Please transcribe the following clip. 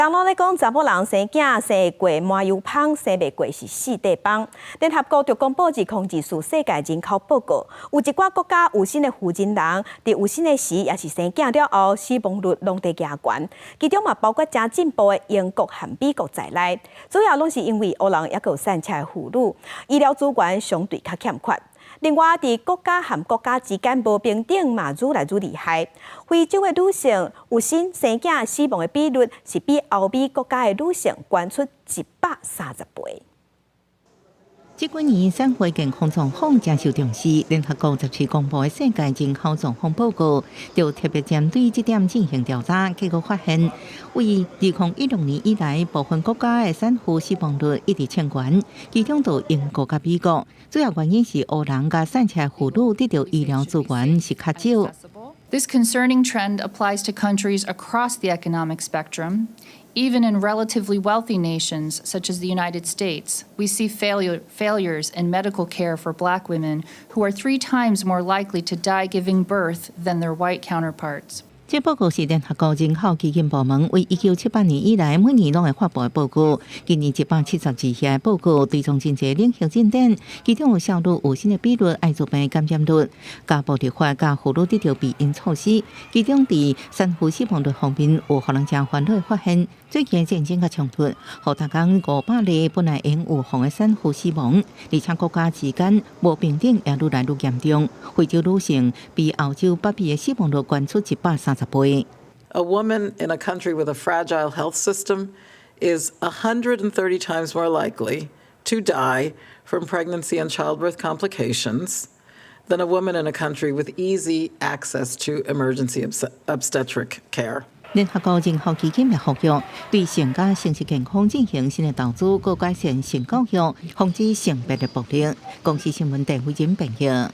人攏咧講查某人生囝生會過麻油芳，生袂過是四塊枋。聯合國就公布2024世界人口報告，有一寡國家有身的婦人人，佇有身的時，抑是生囝了後，死亡率攏佇加懸。其中嘛包括誠進步的英國和美國在內，主要攏是因為黑人猶閣有散赤的婦女，醫療資源相對較欠缺。另外，佇國家和國家之間無平等嘛，愈來愈厲害。非洲的女性有身生囝死亡的比率是比歐美國家的女性懸出130倍。這幾年產婦健康狀況誠受重視，聯合國十四公布的世界人口狀況報告就特別針對這點進行調查，結果發現，為2016年以來，部分國家的產婦死亡率一直衝懸，其中就英國佮美國，主要原因是黑人佮散赤婦女得著醫療資源是較少。 This concerning trend applies to countries across the economic spectrum. Even in relatively wealthy nations, such as the United States, we see failures in medical care for Black women who are three times more likely to die giving birth than their white counterparts. 這報告是聯合國人口基金部門為1978年以來每年攏會發布的報告。今年172頁報告追蹤真濟領域進展，其中有少女有身的比率、愛滋病感染率、家暴立法、佮婦女得著避孕措施。其中佇產婦死亡率方面有予人誠煩惱的發現。最近戰爭佮衝突，予逐工500例本來應預防的產婦死亡，而且國家之間無平等也愈來愈嚴重。非洲女性比歐洲北美的死亡率懸出130倍。 A woman in a country with a fragile health system is 130 times more likely to die from pregnancy and childbirth complications than a woman in a country with easy access to emergency obstetric care. 聯合國人口基金也呼籲對性佮生殖健康進行新的投資，閣改善性教育，防止性別的暴力。公視新聞鄧慧珍編譯。